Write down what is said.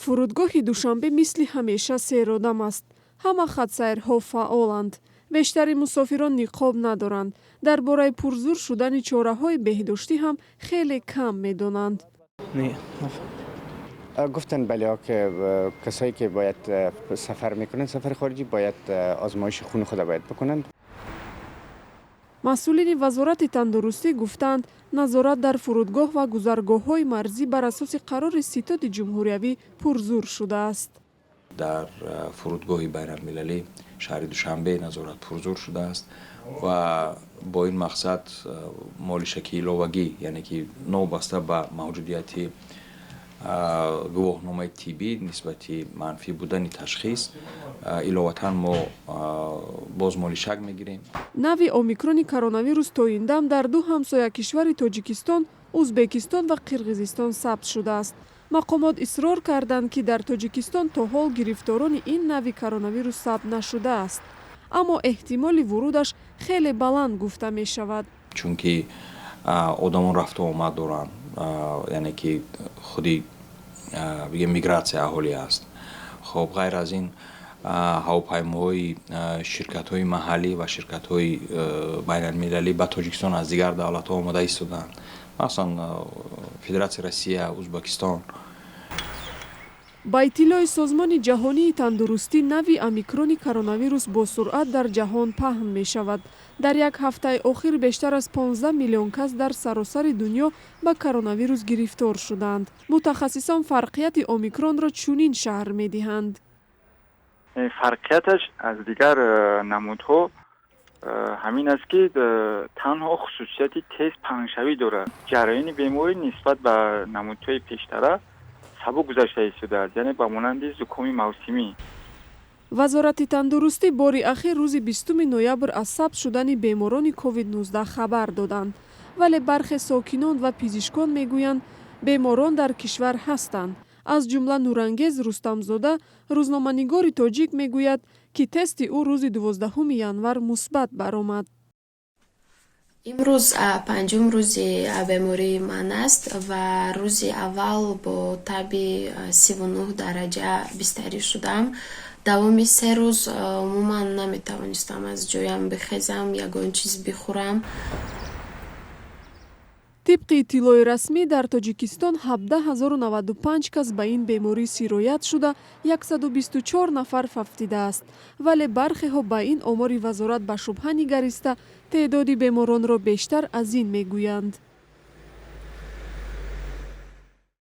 Фурудгоҳи Душанбе мисли ҳамеша серодам аст. Ҳама хатсайрҳо фаъоланд. Бештари мусофирон ниқоб надоранд. Дар бораи пурзур шудани чораҳои беҳдоштӣ ҳам хеле кам медонанд. Гуфтан бале ки касایی که باید سفر میکنن، سفر خارجی، باید آزمایش خون خود باید بکنند. Масъулини Вазорати тандурустӣ гуфтанд, назорат дар фурудгоҳ ва гузаргоҳҳои марзӣ бар асоси қарори Ситоди ҷумҳуриявӣ пурзур шудааст. Дар фурудгоҳи байналмилалӣ шаҳри Душанбе назорат пурзур шудааст ва бо ин мақсад молишаки иловагӣ, яъне ки новобаста ба мавҷудияти гувоҳномаи тиббӣ нисбати манфӣ будани ташхис, иловатан мо боз молишак мегирем. Нави омикрони коронавирус то ин дам дар ду ҳамсоя кишвари Тоҷикистон, Узбекистон ва Қирғизистон сабт шудааст. Мақомот исрор карданд, ки дар Тоҷикистон то ҳол гирифторони ин нави коронавирус сабт нашудааст, аммо эҳтимоли вурудаш хеле баланд гуфта мешавад. Чунки одамон рафту омад доранд, яъне ки худи бигем мигратсия аҳолӣ аст. Хоб, ғайр аз ин, ҳавопаймоҳои ширкатҳои маҳаллӣ ва ширкатҳои байналмилалӣ ба Тоҷикистон аз дигар давлатҳо омода истодаанд, махсусан Федератсияи Россия, Узбекистон. Ба иттилои Созмони ҷаҳонии тандурустӣ, нави омикрони коронавирус бо суръат дар ҷаҳон паҳн мешавад. Дар як ҳафтаи охир бештар аз 15 миллион кас дар саросари дунё ба коронавирус гирифтор шуданд. Мутахассисон фарқияти омикронро чунин шарҳ медиҳанд. Фарқияташ аз дигар намудҳо ҳамин аст, ки танҳо хусусияти тез паҳншавӣ дорад. Ҷараёни беморӣ нисбат ба намудҳои пештара сабук гузашта истодааст, яъне ба монанди зукоми мавсимӣ. Вазорати тандурустӣ бори ахир рӯзи 20 ноябр аз сабт шудани беморони COVID-19 хабар доданд, вале бархе сокинон ва пизишкон мегӯянд, беморон дар кишвар ҳастанд. Аз ҷумла Нурангез Рустамзода, рӯзноманигори тоҷик, мегӯяд, ки тести ӯ рӯзи 12 январ мусбат баромад. Имрӯз панҷум рӯзи бемории ман аст ва рӯзи аввал бо таби 39 дараҷа бистарӣ шудам. Давоми 3 рӯз умуман наметавонистам аз ҷоям бихезам, ягон чиз бихӯрам. Тибқи иттилои расмӣ, дар Тоҷикистон 17 095 кас ба ин беморӣ сироят шуда, 124 нафар фавтидааст, вале бархеҳо ба ин омори вазорат ба шубҳа нигариста, теъдоди беморонро бештар аз ин мегӯянд.